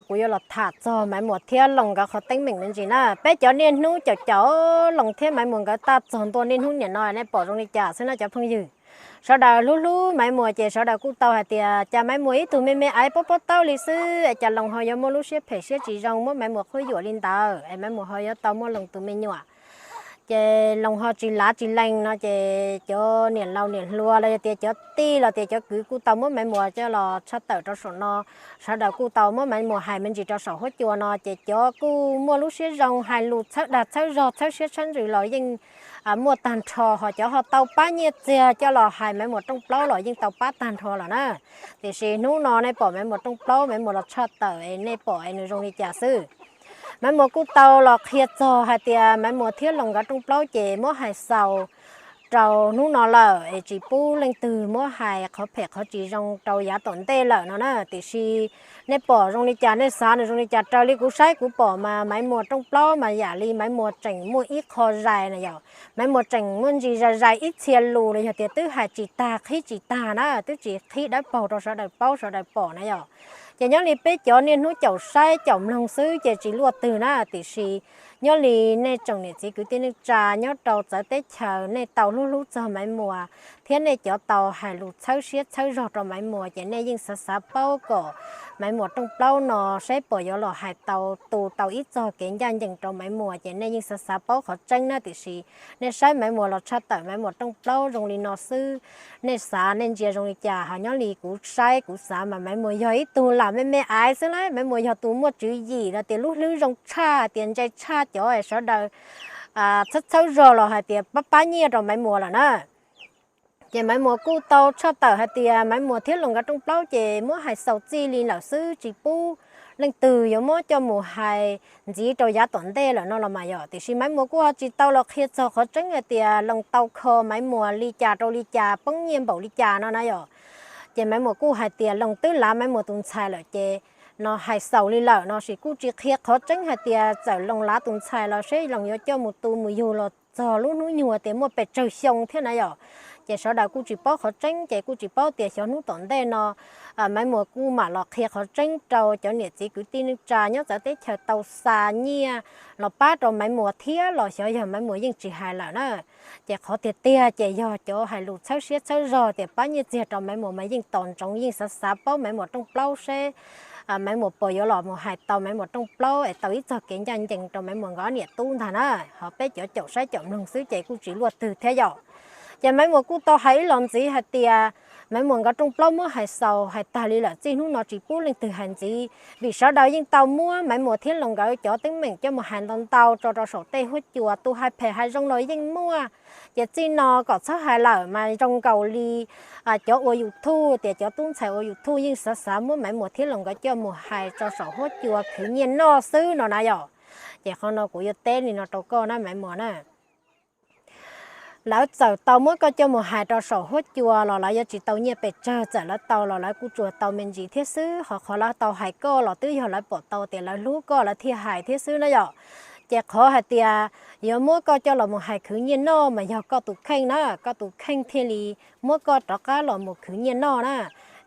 Kuv yuav los tham txog Maiv Muas thiab Loos nkawd qhov teeb meem me ntsis na. Peb cov niaj hnub caum caum Loos thiab Maiv Muas nkawd tag txog ntua niaj hnub niam no nej pom zoo li cas xwb na cov phooj ywg? Sawv daws hlub hlub Maiv Muas ces sawv daws kuj tau hais tias cas Maiv Muas ib tug me me aiv pob pob taub li xwb es cas Loos ho yuav muaj lub siab phem siab tsis zoo muab Maiv Muas qhuab yuam li ntawd es Maiv Muas ho yuav tau muaj Loos tus me nyuam. Ces Loos ho tsis lav tsis lees no ces cov niam laus niam hluas los yog tias cov tij los tias cov kwv kuj tau muab Maiv Muas coj los tshaj tawm rau saum no. Sawv daws kuj tau muab Maiv Muas hais me ntsis rau saum huab cua no ces cov kuj muaj lub siab zoo hais lus txhawb dag txhawb zog txhawb siab txhawb ntsws los yeej muaj tag nrho, ho cov ho tau pab nyiaj txiag coj los hais Maiv Muas rooj plaub los yeej tau pab tag nrho lawm na. Tiam sis hnub no nej pom Maiv Muas rooj plaub Maiv Muas los tshaj tawm es nej pom es nws zoo li cas xwb? Maiv Muas kuj tau los qhia txog hais tias Maiv Muas thiab Loos nkawd rooj plaub ces muab hais xaus rau hnub no lawm es tsis pub leej twg muab hais qhov phem qhov tsis zoo rau yav tom ntej lawm no na. Tiam sis nej pom zoo li cas nej xav nws zoo li cas, raws li kuv saib kuv pom mas Maiv Muas rooj plaub mas yam li Maiv Muas tseem muaj ib qho zais na yom. Maiv Muas tseem muaj ntsis zais zais ib txhia lus los yog tias twb hais tsis tag qhib tsis tag na, twb tsis qhib dawb paug rau sawv daws paub sawv daws pom na yom. Ces nyob li peb cov niaj hnub caum saib caum mloog xwb ces tsis luaj twg na, tiam sis nyob li nej tsoom niam txiv kwv tij neej tsa nyob rau txawv teb chaws nej tau hlub hlub txog Maiv Muas thiab nej cov tau hais lus txhawb siab txhawb zog rau Maiv Muas ces nej yeej xav xav paub kom Maiv Muas rooj plaub no saib puas yuav los hais tau tu tau ib txog kev ncaj ncees rau Maiv Muas ces nej yeej xav xav paub qhov tseeb na. Tiam sis nej saib Maiv Muas los tshaj tawm Maiv Muas rooj plaub zoo li no xwb, nej xav nej ntsia zoo li cas? Ho nyob li kuv saib kuv xav mas Maiv Muas yog ib tug lam me me aiv xwb lauj. Maiv Muas yog tus muaj tswv yim los tias lub hlwb zoo tshaj tias ntse tshaj cov sawv daws txhawb txhawb zog los hais tias pab pab nyiaj rau Maiv Muas lawm na. Ces Maiv Muas kuj tau tshaj tawm hais tias Maiv Muas thiab Loos nkawd rooj plaub ces muab hais xaus txij li lawm xwb, tsis pub leej twg yuav muab coj mus hais ntxiv rau yav tom ntej lawm no los mas yom. Tiam sis Maiv Muas kuj ho tsis tau los qhia txog qhov tseeb hais tias Loos tau kho Maiv Muas li cas rau li cas poob nyiaj npaum li cas no na yom. Ces Maiv Muas kuj hais tias Loos twb lav Maiv Muas tus ntxhais lawm ces no hais xaus li lawm no, sis kuj tsis qhia qhov tseeb hais tias txawm Loos lav tus ntxhais los seb Loos yuav coj mus tu mus yug los txog lub hnub nyuag tias muaj pes tsawg xyoo thiab na yom. Ces sawv daws kuj tsis paub qhov tseeb ces kuj tsis paub tias xyov hnub tom ntej no Maiv Muas kuj mam los qhia qhov tseeb rau cov niam txiv kwv tij neej tsa nyob txawv teb chaws tau xa nyiaj los pab rau Maiv Muas thiab los xyov yog Maiv Muas yeej tsis hais lawm na. Ces qhov tiag tiag ces yog cov hais lus txhawb siab txhawb zog tias pab nyiaj txiag rau Maiv Muas mas yeej tos ntsoov yeej xav xav paub Maiv Muas rooj plaub seb Maiv Muas puas yuav los mus hais tau Maiv Muas rooj plaub es tau ib txog kev ncaj ncees rau Maiv Muas nkawd niam tub ntag na. Ho peb cov caum saib caum mloog xwb ces kuj tsis luaj twg thiab yom. Ces Maiv Muas kuj tau hais ib los ntxiv hais tias Maiv Muas nkawd rooj plaub muab hais xaus hais tag li lawm, txij hnub no tsis pub leej twg hais ntxiv, vim sawv daws yeej tau muab Maiv Muas thiab Loos nkawd cov teeb meem coj mus hais ntau ntau tso rau saum tej huab cua, tus hais phem hais zoo los yeej muaj. Ces txij no kom txhob hais lawm mas zoo nkaus li cov ua YouTube tias cov tub ntxhais ua YouTube yeej xav xav muab Maiv Muas thiab Loos nkawd coj mus hais tso saum huab cua khwv nyiaj noj xwb no na yom. Ces qhov no kuv yuav teb li no rau koj na Maiv Muas na. Lawv txawm tau muab koj coj mus hais rau saum huab cua los lawv yuav tsis tau nyiaj pes tsawg, txawm lawv tau los lawv kuj tsuas tau me ntsis thiab xwb, ho qhov lawv tau hais koj los twb yog lawv pom tau tias lawv hlub koj lawv thiaj hais thiab xwb na yom. Ces qhov hais tias yuav muab koj coj los mus hais khwv nyiaj noj mas yog koj tus kheej na, koj tus kheej thiaj li muab koj rov qab los mus khwv nyiaj noj na.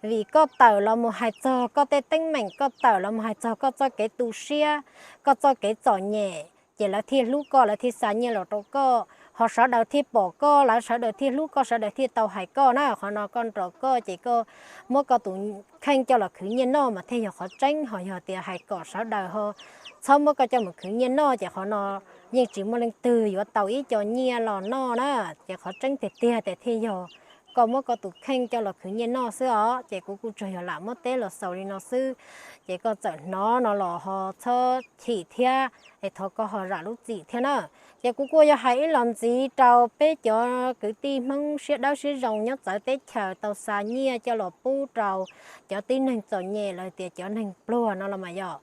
Vim koj tawm los mus hais txog koj tej teeb meem, koj tawm los mus hais txog koj txoj kev tu siab, koj txoj kev txom nyem, ces lawv thiaj hlub koj lawv thiaj xa nyiaj los rau koj, ho sawv daws thiaj pom koj lawv sawv daws thiaj hlub koj sawv daws thiaj tau hais koj na. Qhov no koj nrog koj ces koj muab koj tus kheej coj los khwv nyiaj noj mas thiaj yog qhov tseeb, ho yog tias hais kom sawv daws ho txhob muab koj coj mus khwv nyiaj noj ces qhov no yeej tsis muaj leej twg yuav tau ib co nyiaj los noj na. Ces qhov tseeb tiag tiag tias thiaj yog koj muab koj tus kheej coj los khwv nyiaj noj xwb os. Ces kuv kuj tsuas yog lam muab teb los xaus li no xwb, ces koj txawm hnov no los ho txhob chim thiab, es thov koj ho zam lub txim thiab na. Ces kuv kuj yuav hais ib los ntxiv rau peb cov kwv tij Hmoob siab dawb siab zoo nyob txawv teb chaws tau xa nyiaj coj los pub rau cov tib neeg txom nyem los tias cov neeg pluag no los mas yom.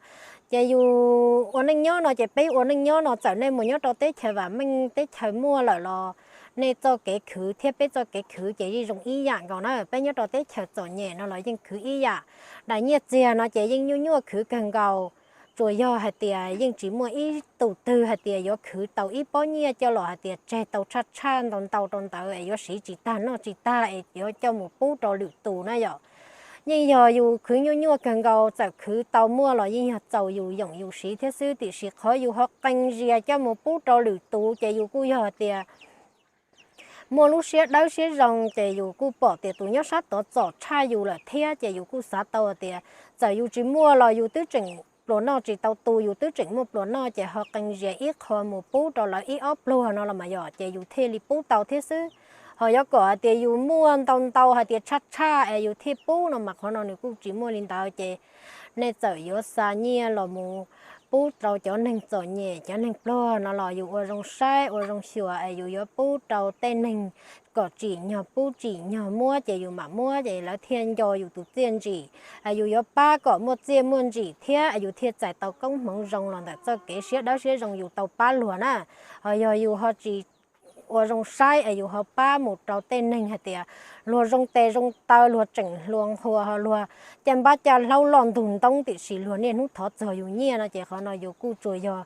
Ces yus ua neej nyob no ces peb ua neej nyob no txawm nej mus nyob rau teb chaws vam meej teb chaws muaj lawm los nej txoj kev khwv thiab peb txoj kev khwv ces yeej zoo ib yam nkaus na. Peb nyob rau teb chaws txom nyem no los yeej khwv ib yam. Daim nyiaj txiag no ces yeej nyuaj nyuaj khwv kawg nkaus. Tsuas yog hais tias yeej tsis muaj ib tus twg hais tias yuav khwv tau ib pob nyiaj coj los hais tias tseg tau tshaj tshaj ntau ntau rau ntawd es yuav siv tsis tag noj tsis tag es yuav coj mus pub rau lwm tus na yom. yeej yog yus khwv nyuaj nyuaj kawg nkaus, txawm khwv tau muaj los yeej yog txaus yus yoom yus siv thiab xwb, tiam sis qhov yus ho qee zias coj mus pub rau lwm tus ces yus kuj yog tias muaj lub siab dawb siab zoo, ces yus kuj pom tias tus nyob sab tod txom tshaj yus lawm thiab, ces yus kuj xav tau tias txawm yus tsis muaj los yus twb tseem pluas noj tsis tau tu, yus twb tseem muaj pluas noj, ces ho qee zias ib qho mus pub rau lawv ib ob pluag no los mas yog ces yus thiaj li pub tau thiab xwb. Ho yuav kom hais tias yus muaj ntau ntau hais tias tshaj tshaj es yus thiaj pub no mas qhov no nws kuj tsis muaj li ntawd. Ces nej txawm yuav xa nyiaj los mus pub rau cov neeg txom nyem cov neeg pluag no los yus ua zoo saib ua zoo xyuas es yus yuav pub rau tej neeg kom tsim nyog pub tsim nyog muab ces yus mam muab ces lawv thiaj nco yus tus txiaj ntsim. Yus yuav pab kom muaj txiaj muaj ntsim thiab yus thiaj txais tau koob hmoov zoo los ntawm txoj kev siab dawb siab zoo yus tau pab luag na. Ho yog yus ho tsis ua zoo saib es yus ho pab mus rau tej neeg hais tias luag zoo tes zoo taw, luag tseem hluas nqhuas, ho luag caj npab caj hlaub loj ntug ntoob, tiam sis luag niaj hnub thov txog yus nyiaj no ces qhov no yus kuj tsuas yog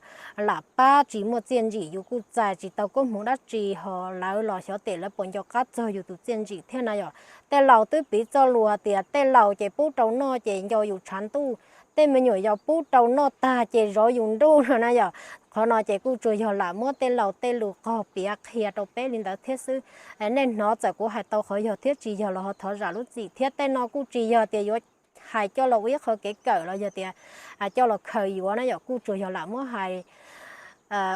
lam pab tsis muaj txiaj ntsim, yus kuj txais tsis tau koob hmoov dab tsi. Ho lawv los xyov tes lawv puas nco qab txog yus tus txiaj ntsim thiab na yom. Tej laus twb piv txoj lus tias tej laus ces pub rau noj ces nco yus tshav ntuj, tej me nyuam yaus pub rau noj tag ces zov yus nruj no na yom. Qhov no ces kuj tsuas yog lam muab tej laus tej lus qog piav qhia rau peb li ntawd thiab xwb. Nej hnov txawm kuv hais tau qhov yog thiab tsis yog los ho thov zam lub txim thiab. Tej no kuj tsis yog tias yuav hais coj los ua ib qho kev kawm los yog tias coj los khaws yuav na yom, kuj tsuas yog lam muab hais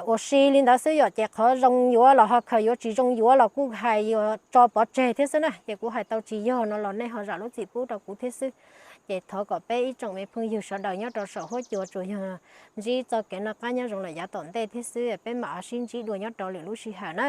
ua si li ntawd xwb yom. Ces qhov zoo yuav los ho khaws yuav, tsis zoo yuav los kuj hais yuav tso pov tseg thiab xwb na. Ces kuv hais tau tsis yog no los nej ho zam lub txim pub rau kuv thiab xwb. Ces thov kom peb ib tsoom me phooj ywg sawv daws nyob rau saum huab cua tsuas yog ntsib txoj kev noj qab nyob zoo lawm yav tom ntej thiab xwb, peb mam ho sib ntsib dua nyob rau lwm lub sij hawm na.